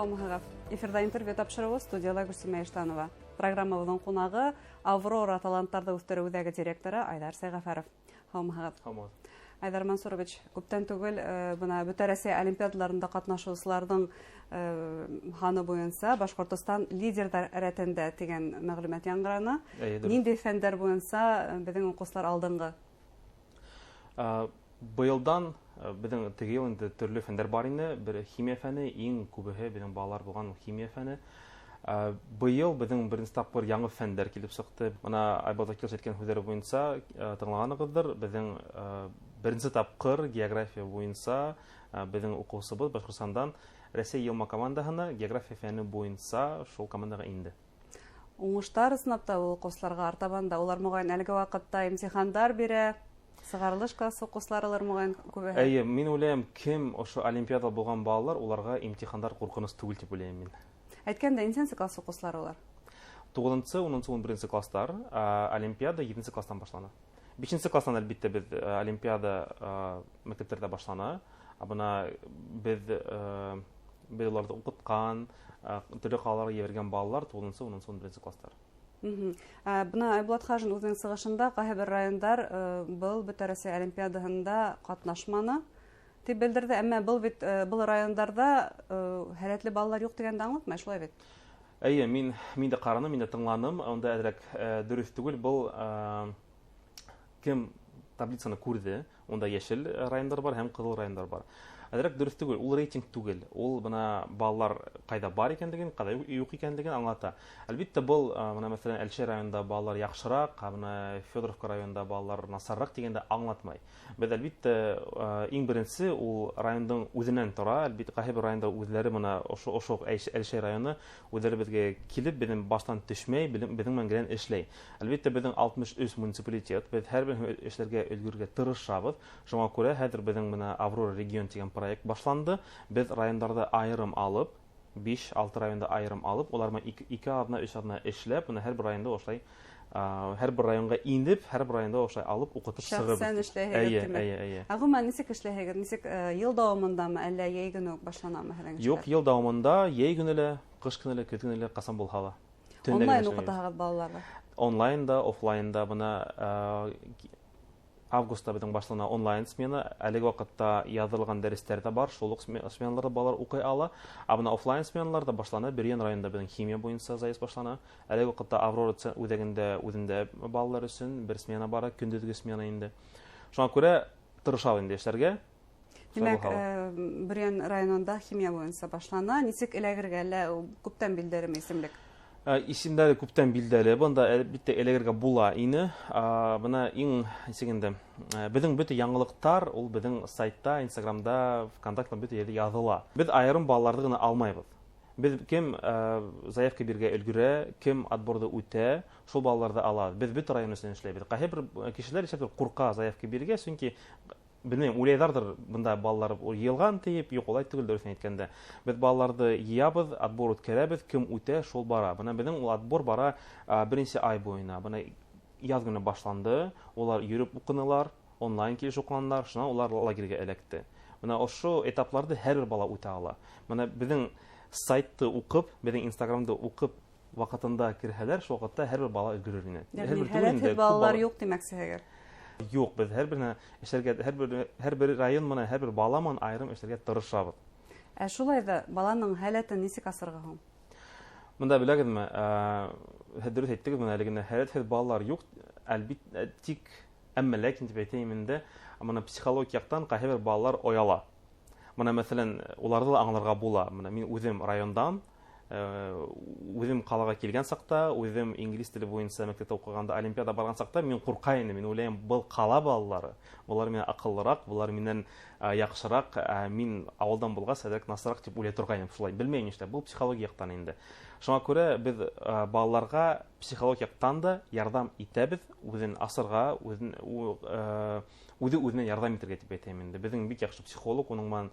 Һаумыһығыҙ! Эфирҙа интервью тапшырыуы, студияла Гөлсимә Иштанова. Программабыҙҙың ҡунағы — «Аврора» таланттарҙы үҫтереү үҙәге директоры Айҙар Сәйғәфәров. Һаумыһығыҙ! Һаумыһығыҙ! Айҙар Мансурович, күптән түгел бына Бөтә Рәсәй олимпиадаларында ҡатнашыусыларҙың һаны буйынса Башҡортостан лидерҙар рәтендә тигән мәғлүмәт яңғыраны. Эйе, дөрөҫ. Ниндәй фәндәр буйынса беҙҙең уҡыусылар алдынғы? Быйылдан беҙҙең теге йыл инде төрлө фәндәр бар ине. Бер химия фәне, иң күбеһе беҙҙең балалар булған ул химия фәне. Быйыл беҙҙең беренсе тапҡыр яңы фәндәр килеп сыҡты. Бына Айбулат Акилович әйткән һүҙҙәре буйынса тыңлағанығыҙҙыр, беҙҙең беренсе тапҡыр география буйынса беҙҙең уҡыусыбыҙ Башҡортостандан Рәсәй йыйылма командаһына география фәне буйынса шул командаға инде. Уңыштар ысынлап та ул уҡыусыларға артабан да, улар моғайын әлеге ваҡытта имтихандар бирә, сығарылыш класс уҡыусыларылыр моғайын күбеһе. Эйе, мин уйлайым, кем ошо олимпиада булған балалар, уларға имтихандар ҡурҡыныс түгел тип уйлайым мин. Әйткәндә, нисәнсе класс уҡыусылары улар? 9-, 10-, 11-нсе класстар, олимпиада 7-нсе класстан башлана. 5-нсе класстан, әлбиттә, беҙ олимпиада мәктәптәрҙә башлана. Ә бына беҙ уларҙы уҡытҡан, төрлө ҡалаларға ебәргән балалар 9-, 10-, 11-нсе класстар. Бына Айбулат Хажин үҙенең сығышында ҡайһы бер райондар был Бөтә Рәсәй олимпиадаһында ҡатнашманы тип белдерҙе. Әммә был бит был райондарҙа һәләтле балалар юҡ тигәнде аңлатмай, шулай бит? Эйе, мин дә ҡараным, мин дә тыңланым. Унда әҙерәк дөрөҫ түгел. Был кем таблицаны күрҙе, унда йәшел райондар бар һәм ҡыҙыл райондар бар. Әҙерәк дөрөҫ түгел, ул рейтинг түгел. Ул бына балалар ҡайҙа бар икәнлеген, ҡайҙа юҡ икәнлеген аңлата. Әлбиттә, был бына мәҫәлән Әлшәй районында балалар яҡшыраҡ, ә бына Федоровка районында балалар насарыраҡ тигәнде аңлатмай. Беҙ әлбиттә, иң беренсе ул райондың үҙенән тора. Әлбиттә, ҡайһы бер районда үҙләре бына ошо Әлшәй районы үҙләре беҙгә килеп, беҙҙең баштан төшмәй, беҙҙең менән генә эшләй. Әлбиттә, беҙҙең 63 муниципалитет, беҙ һәр бер эшләргә өлгөргә тырышабыҙ. Шуңа күрә хәҙер беҙҙең бына Аврора регион тигән проект башланды. Беҙ райондарҙы айырым алып, 5-6 районда айырым алып, улар менән ике аҙна, өс аҙна эшләп, бына һәр бер районда ошолай, һәр бер районға инеп, һәр бер районда ошолай алып уҡытып Шәхсән сығабыҙ. эшләйһегеҙ, Эйе, тимәк. эйе, эйе. Ә ғөмүмән нисек эшләйһегеҙ? Нисек, йыл дауамындамы, әллә йәй көнө үк башланамы һеҙҙең эштәр? Юҡ, йыл дауамында, йәй көнө лә, ҡыш көнө лә, көҙ көнө лә, ҡасан булһа ла. Төндә генә Онлайн эшләйбеҙ. уҡытаһығыҙ балаларҙы? Онлайн да, офлайн да, бына, августта беҙҙең башлана онлайн смена. Әлеге ваҡытта яҙылған дәрестәр ҙә бар, шул уҡ сменаларҙа балалар уҡый ала. Ә бына офлайн сменалар ҙа башлана. Бөрйән районында беҙҙең химия буйынса заезд башлана. Әлеге ваҡытта Аврора үҙәгендә үҙендә балалар өсөн бер смена бара, көндөҙгө смена инде. Шуңа күрә тырышабыҙ инде эшләргә. Тимәк, Шулай булһа ла. Бөрйән районында химия буйынса башлана. Нисек эләгергә, әллә күптән билдәлеме исемлек? Исемдәре күптән билдәле, бында әлбиттә эләгергә була ине. Бына иң нисек инде, беҙҙең бөтә яңылыҡтар ул беҙҙең сайтта, Инстаграмда, ВКонтакта бөтә ерҙә яҙыла. Беҙ айырым балаларҙы ғына алмайбыҙ. Беҙ кем заявка бирергә өлгөрә, кем отборҙы үтә, шул балаларҙы алабыҙ. Беҙ бөтә район өсөн эшләйбеҙ. Ҡайһы бер кешеләр исәптер ҡурҡа заявка бирергә, сөнки белмәйем, уйлайҙарҙыр бында балалар йыйылған тиеп, юҡ, улай түгел, дөрөҫөн әйткәндә. Беҙ балаларҙы йыябыҙ, отбор үткәрәбеҙ, кем үтә, шул бара. Бына беҙҙең ул отбор бара, бер нисә ай буйына. Бына яҙ көнө башланды, улар йөрөп уҡынылар, онлайн килеш уҡынылар, шунан улар лагерға эләкте. Бына ошо этапларҙы һәр бер бала үтә ала. Бына беҙҙең сайтты уҡып, беҙҙең Инстаграмды уҡып ваҡытында керһәләр, шул ваҡытта һәр бер бала өлгөрөр ине. Йәғни Һәр бер түгел һәләтһеҙ инде, күп балалар бала. юҡ тимәксеһегеҙ? Юҡ, беҙ һәр беренә эшләргә, һәр бер район менән, һәр бер бала менән айырым эшләргә тырышабыҙ. Ә шулай ҙа баланың һәләтен нисек асырға һуң? Бында беләгеҙме, һеҙ дөрөҫ әйттегеҙ, бына әле генә һәләтһеҙ балалар юҡ, әлбиттә, тик әммә ләкин тип әйтәйем инде, бына психологик яҡтан ҡайһы бер балалар ояла. Бына мәҫәлән, уларҙы ла аңларға була. Бына мин үҙем райондан, үҙем ҡалаға килгән саҡта, үҙем инглиз теле буйынса мәктәптә уҡығанда, олимпиада барған саҡта мин ҡурҡа инем. Мин уйлайым, был ҡала балалары, былар минән аҡыллыраҡ, былар минән яҡшыраҡ, мин ауылдан булғас, әҙерәк насарыраҡ тип уйлай торғайным. Шулай белмәйем нишләп, был психологик яҡтан инде. Шуңа күрә беҙ балаларға психологик яҡтан да ярҙам итәбеҙ, үҙен асырға, үҙе үҙенә ярҙам итергә тип әйтәйем инде. Беҙҙең бик яҡшы психолог, уның менән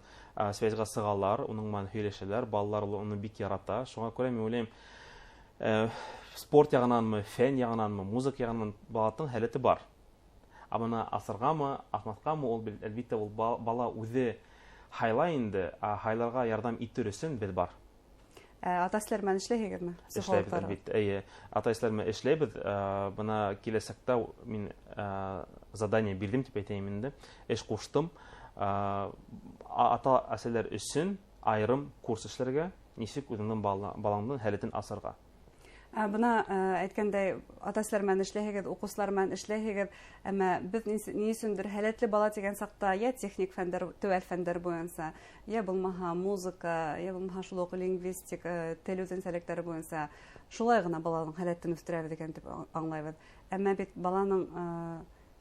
связьға сығалар, уның менән һөйләшәләр, балалар уны бик ярата. Шуңа күрә мин уйлайым, спорт яғынанмы, фән яғынанмы, музыка яғынан балалардың һәләте бар. Ә бына асырғамы, асмаҫҡамы, ул әлбиттә ул бала үҙе һайлай инде, ә һайларға ярҙам итер өсөн беҙ бар. Ата-әсәләр менән эшләйһегеҙме? Эшләйбеҙ, әлбиттә. Эйе, ата-әсәләр менән эшләйбеҙ. Бына киләсәктә мин задание бирҙем тип әйтәйем инде. Эш ҡуштым. Ата-әсәләр өсөн айырым курс эшләргә, нисек үҙеңдең балаңдың һәләтен асырға. Бына әйткәндәй, ата-әсәләр менән эшләйһегеҙ, уҡыусылар менән эшләйһегеҙ, әммә беҙ ни өсөндөр һәләтле бала тигән саҡта йә техник фәндәр, теүәл фәндәр буйынса, йә булмаһа музыка, йә булмаһа шул уҡ лингвистик, тел үҙенсәлектәре буйынса шулай ғына баланың һәләтен үҫтерәбеҙ икән тип аңлайбыҙ. Әммә бит баланың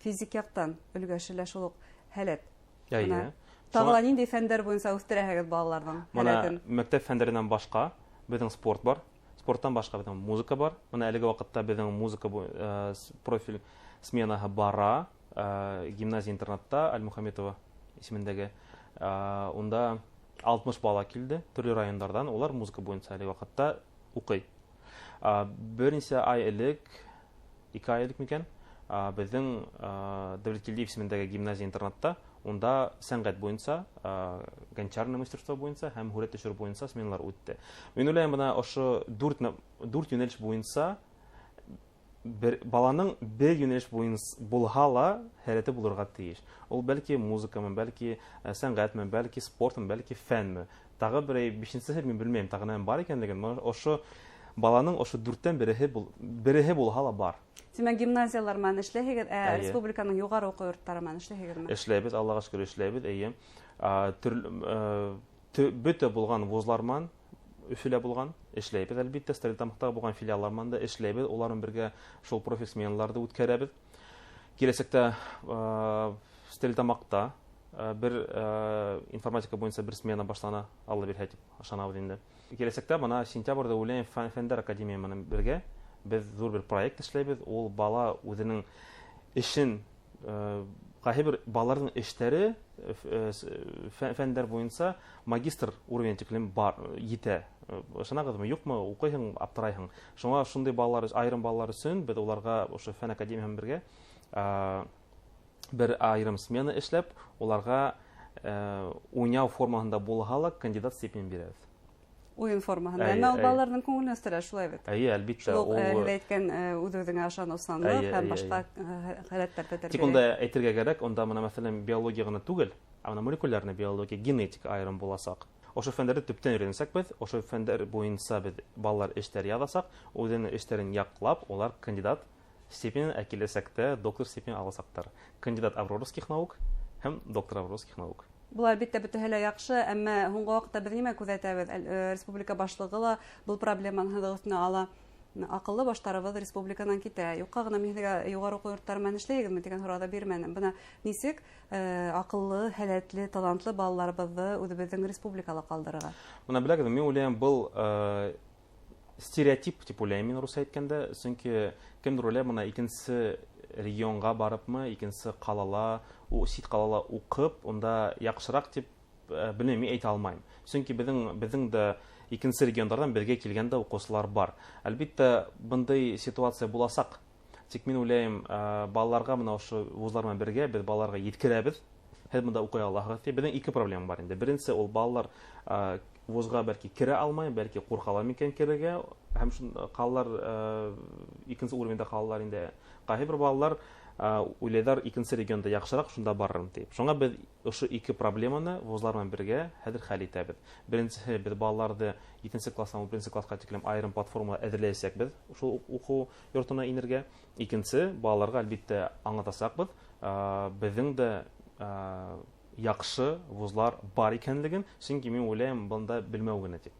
физик яҡтан өлгәше лә шул уҡ һәләт. Әйе. Тағы ла ниндәй фәндәр буйынса үҫтерәһегеҙ балаларҙың һәләтен? Бына мәктәп фәндәренән башҡа беҙҙең спорт бар. Спорттан башҡа беҙҙең музыка бар. Бына әлеге ваҡытта беҙҙең музыка профиль сменаһы бара, гимназия-интернатта Альмухаметова исемендәге. Унда 60 бала килде төрлө райондарҙан. Улар музыка буйынса әлеге ваҡытта уҡый. Бер нисә ай элек, 2 ай элек микән, беҙҙең Дәүләткилдиев исемендәге гимназия-интернатта унда сәнғәт буйынса, гончарное мастерство буйынса һәм һүрәт төшөрөү буйынса сменалар үтте. Мин уйлайым, бына ошо дүрт йүнәлеш буйынса бер баланың бер йүнәлеш буйынса булһа ла һәләте булырға тейеш. Ул бәлки музыкамы, бәлки сәнғәтме, бәлки спортмы, бәлки фәнме. Тағы берәй бишенсеһе мин белмәйем, тағы нәмә бар икәнлеген. Мына ошо баланың ошо дүрттән береһе булһа ла бар. Тимәк, гимназиялар менән эшләйһегеҙ, ә Эйе. республиканың юғары уҡыу йорттары менән эшләйһегеҙме? Эшләйбеҙ, Аллаға шөкөр, эшләйбеҙ, эйе. Бөтә булған вузлар менән, Өфөлә булған эшләйбеҙ, әлбиттә, Стәрлетамаҡта булған филиаллар менән дә эшләйбеҙ, улар менән бергә шул профиль сменаларҙы үткәрәбеҙ. Киләсәктә, Стәрлетамаҡта, бер, информатика буйынса бер смена башлана, Алла бирһә тип ышанабыҙ инде. Киләсәктә бына сентябрҙә уйлайым, Фәндәр академия менән бергә беҙ ҙур бер проект эшләйбеҙ. Ул бала үҙенең эшен, ҡайһы бер балаларҙың эштәре, фәндәр буйынса магистр уровень тиклем бар, етә. Ышанағыҙмы, юҡмы, уҡыйһың, аптырайһың. Шуңа шундай балалар, айырым балалар өсөн беҙ уларға ошо фән академияһы менән бергә, бер айырым смена эшләп, уларға, уйнау формаһында булһа ла кандидат степенен бирәбеҙ. Уйын формаһында. Әйе, Әммә ул әйе. балаларҙың күңелен үҫтерә, шулай бит? Әйе, әлбиттә, Шул уҡ, ул һеҙ әйткән, үҙ-үҙеңә ышаныусанлыҡ Әйе, һәм әйе, башҡа, әйе. халәттәрҙе тәрбиәләй. Тик унда әйтергә кәрәк, унда бына, мәҫәлән, биология ғына түгел, ә бына молекулярный биология, генетика айырым буласаҡ. Ошо фәндәрҙе төптән өйрәнсәк беҙ, ошо фәндәр буйынса беҙ балалар эштәр яҙасаҡ, үҙенең эштәрен яҡлап, улар кандидат степенен, ә киләсәктә доктор степенен аласаҡтар. Кандидат авроровских наук һәм доктор авроровских наук. Был әлбиттә бөтәһе лә яҡшы, әммә һуңғы ваҡытта беҙ нимә күҙәтәбеҙ? Республика башлығы ла был проблеманы һыҙыҡ өҫтөнә ала. Аҡыллы баштарыбыҙ республиканан китә. Юҡҡа ғына мин һеҙгә юғары уҡыу йорттары менән эшләйһегеҙме тигән һорауҙы бирмәнем. Бына нисек, аҡыллы, һәләтле, талантлы балаларыбыҙҙы үҙебеҙҙең республикала ҡалдырырға? Бына беләгеҙме, мин уйлайым, был, стереотип тип уйлайым мин рус әйткәндә, сөнки кемдер уйлай, бына икенсе регионға барыпмы, икенсе ҡалала, сит ҡалала уҡып, унда яҡшыраҡ тип, белмәйем, мин әйтә алмайым. Сөнки беҙҙең дә икенсе региондарҙан беҙгә килгән дә уҡыусылар бар. Әлбиттә, бындай ситуация буласаҡ. Тик мин уйлайым, балаларға бына ошо вузлар менән бергә беҙ балаларға еткерәбеҙ. Һеҙ бында уҡый алаһығыҙ тип. Беҙҙең ике проблема бар инде. Беренсе, ул балалар, вузға бәлки керә алмай, бәлки ҡурҡалар микән керергә, һәм шун ҡалалар, икенсе уровеньдә ҡалалар инде. Ҡайһы бер балалар, уйлайҙар икенсе регионда яҡшыраҡ, шунда барырым тип. Шуңа беҙ ошо ике проблеманы вузлар менән бергә хәҙер хәл итәбеҙ. Беренсеһе, беҙ балаларҙы етенсе класстан ун беренсе классҡа тиклем айырым платформала әҙерләйәсәкбеҙ шул уҡыу йортона инергә. Икенсе, балаларға әлбиттә аңлатасаҡбыҙ, беҙҙең дә, яҡшы вузлар бар икәнлеген, сөнки мин уйлайым, бында белмәү генә тип.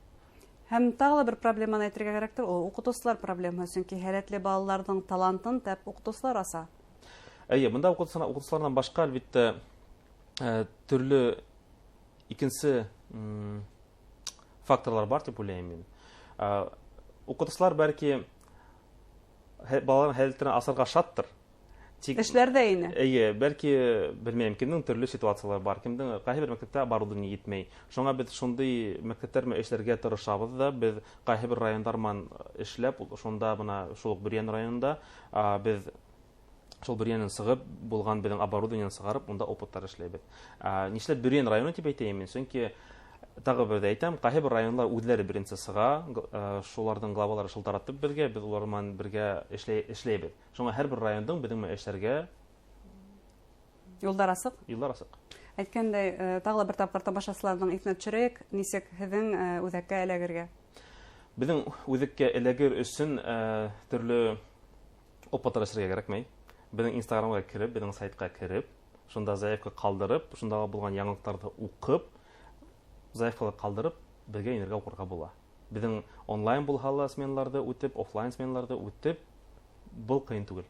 Һәм тағы ла бер проблеманы әйтергә кәрәктер, ул уҡытыусылар проблемаһы, сөнки һәләтле балаларҙың талантын тәп уҡытыусылар аса. Эйе, бында уҡытыусыларҙан башҡа, әлбиттә, төрлө икенсе, факторлар бар тип уйлайым мин. Уҡытыусылар бәлки балаларҙың һәләттәрен асырға шаттыр. Тик Эшләр ҙә ине. Эйе, бәлки, белмәйем, кемдең төрлө ситуациялар бар, кемдең ҡайһы бер мәктәптә оборудование етмәй. Шуңа беҙ шундай мәктәптәр менән эшләргә тырышабыҙ ҙа, беҙ ҡайһы бер райондар менән эшләп, шунда бына шул уҡ Бөрйән районында, беҙ шул Бөрйәнән сығып булған беҙҙең оборудованиены сығарып, унда опыттар эшләйбеҙ. Нишләп Бөрйән районы тип әйтәйем мин? Сөнки Тағы бер ҙә әйтәм, ҡайһы бер райондар үҙҙәре беренсе сыға, шуларҙың главалары шылтыратып беҙгә, беҙ улар менән бергә эшләйбеҙ. Шуңа һәр бер райондың беҙҙең менән эшләргә юлдар асыҡ. Юлдар асыҡ. Әйткәндәй, тағы ла бер тапҡыр тамашасыларҙың иҫенә төшөрәйек, нисек һеҙҙең үҙәккә эләгергә? Беҙҙең үҙәккә эләгер өсөн төрлө опыттар эшләргә кәрәкмәй. Беҙҙең Инстаграмға кереп, беҙҙең сайтҡа кереп, шунда заявка ҡалдырып, шунда булған яңылыҡтарҙы уҡып, заявкалар ҡалдырып, беҙгә инергә уҡырға була. Беҙҙең онлайн булһа ла сменаларҙы үтеп, офлайн сменаларҙы үтеп, был ҡыйын түгел.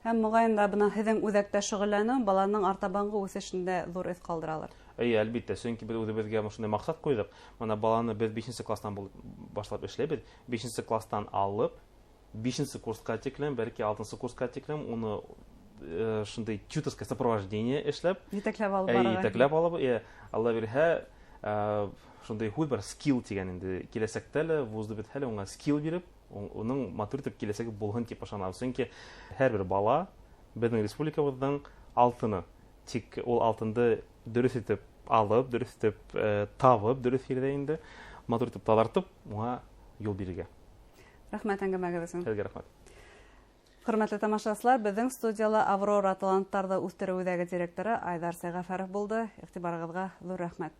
Һәм моғайын да бына һеҙҙең үҙәктә шөғөлләнеү баланың артабанғы үҫешендә ҙур эҙ ҡалдыралыр. Эйе, әлбиттә, сөнки беҙ үҙебеҙгә шундай маҡсат ҡуйҙыҡ. Бына баланы беҙ 5-нсе класстан башлап эшләйбеҙ. 5-нсе класстан алып, 5-нсе курсҡа тиклем, бәлки 6-нсы курсҡа тиклем уны шундай тьюторское сопровождение эшләп, Етәкләп алып Эйе, барырға. етәкләп алып, эйе, Алла бирһә, шундай һүҙ бар, скилл тигән инде. Киләсәктә лә, вузды бөтһә лә, уңа скилл биреп, уның матур итеп киләсәге булһын тип ышанабыҙ. Сөнки һәр бер бала беҙҙең республикабыҙҙың алтыны. Тик ул алтынды дөрөҫ итеп алып, дөрөҫ итеп табып, дөрөҫ ерҙә инде матур итеп таҙартып, уңа юл бирергә. Рәхмәт әңгәмәгеҙ өсөн. Һеҙгә рәхмәт. Хөрмәтле тамашасылар, беҙҙең студияла Аврора таланттарҙы үҫтереү үҙәге директоры Айҙар Сәйғәфәров булды. Иғтибарығыҙға ҙур рәхмәт.